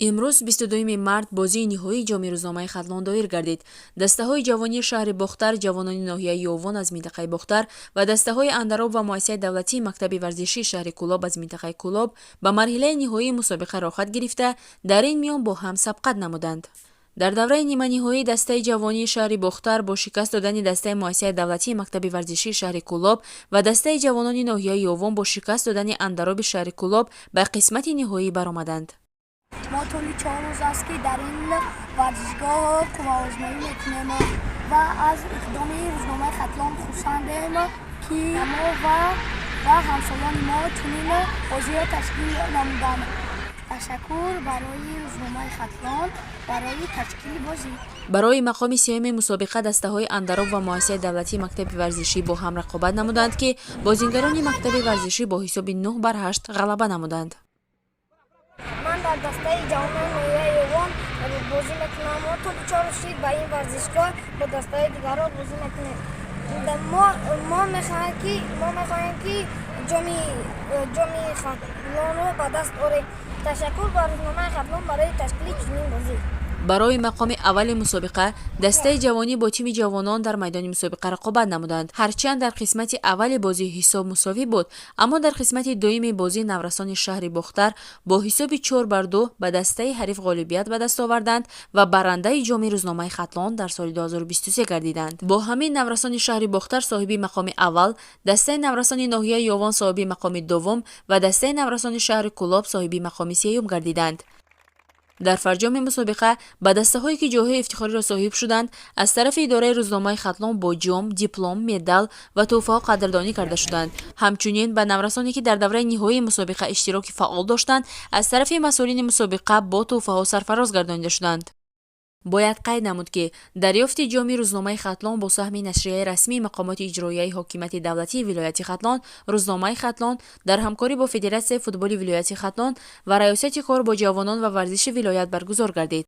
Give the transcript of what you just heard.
Имрӯз, 22 март, бозии ниҳоии ҷоми рӯзномаи Хатлон доир гардид. Дастаҳои ҷавонии шаҳри Бохтар, ҷавонони ноҳияи Ёвон аз минтақаи Бохтар ва дастаҳои Андароб ва муассисаи давлатии мактаби варзишии шаҳри Кӯлоб аз минтақаи Кӯлоб ба марҳилаи ниҳоии мусобиқа роҳхат гирифта, дар ин миён бо ҳам сабқат намуданд. Дар давраи ниманиҳоӣ дастаи ҷавонии шаҳри Бохтар бо шикаст додани дастаи муассисаи давлатии мактаби варзишии шаҳри Кӯлоб ва дастаи ҷавонони ноҳияи Ёвон бо шикаст додани Андароби шаҳри Кӯлоб ба қисмати ниҳоӣ баромаданд. Мо тӯли 4 рӯз аст, ки дар ин варзишгоҳ қувваозмоӣ мекунем ва аз иқдоми рӯзномаи Хатлон хурсандем, ки мо ва ҳамсолони мо чунин бозиро ташкил намуданд. Ташаккур барои рӯзномаи Хатлон барои ташкили бозӣ. Барои мақоми сеюми мусобиқа дастаҳои Андароб ва муассисаи давлатии мактаби варзишӣ бо ҳам рақобат намуданд, ки бозингарони мактаби варзишӣ бо ҳисоби 9 бар 8 ғалаба намуданд. Ман дар дастаи ҷавонони ноҳияи Ёвон бозӣ мекунам. Мо тӯли 4 рӯз шид ба ин варзишгоҳ бо дастаи дигарро бозӣ мекунем. Мо мехоҳем, ки ҷоми Хатлонро ба даст орем. Ташаккур ба рӯзномаи Хатлон барои ташкили чунин бозӣ. Барои мақоми аввали мусобиқа дастаи ҷавонӣ бо тими ҷавонон дар майдони мусобиқа рақобат намуданд. Ҳарчанд дар қисмати аввали бозӣ ҳисоб мусовӣ буд, аммо дар қисмати дуюми бозӣ наврасони шаҳри Бохтар бо ҳисоби 4 бар 2 ба дастаи ҳариф ғолибият ба даст оварданд ва барандаи ҷоми рӯзномаи Хатлон дар соли 2023 гардиданд. Бо ҳамин наврасони шаҳри Бохтар соҳиби мақоми аввал, дастаи наврасони ноҳияи Ёвон соҳиби мақоми дуввум ва дастаи наврасони шаҳри Кӯлоб соҳиби мақоми сеюм гардиданд. Дар фарҷоми мусобиқа ба дастаҳое, ки ҷойҳои ифтихориро соҳиб шуданд, аз тарафи идораи рӯзномаи Хатлон бо ҷом, диплом, медал ва тӯҳфаҳо қадрдонӣ карда шуданд. Ҳамчунин ба наврасоне, ки дар давраи ниҳоии мусобиқа иштироки фаъол доштанд, аз тарафи масъулини мусобиқа бо тӯҳфаҳо сарфароз гардонида шуданд. Бояд қайд намуд, ки дарёфти ҷоми рӯзномаи Хатлон бо саҳми нашрияи расмии мақомоти иҷроияи ҳокимияти давлатии вилояти Хатлон, рӯзномаи Хатлон, дар ҳамкорӣ бо Федератсияи футболи вилояти Хатлон ва Раёсати кор бо ҷавонон ва варзиши вилоят баргузор гардид.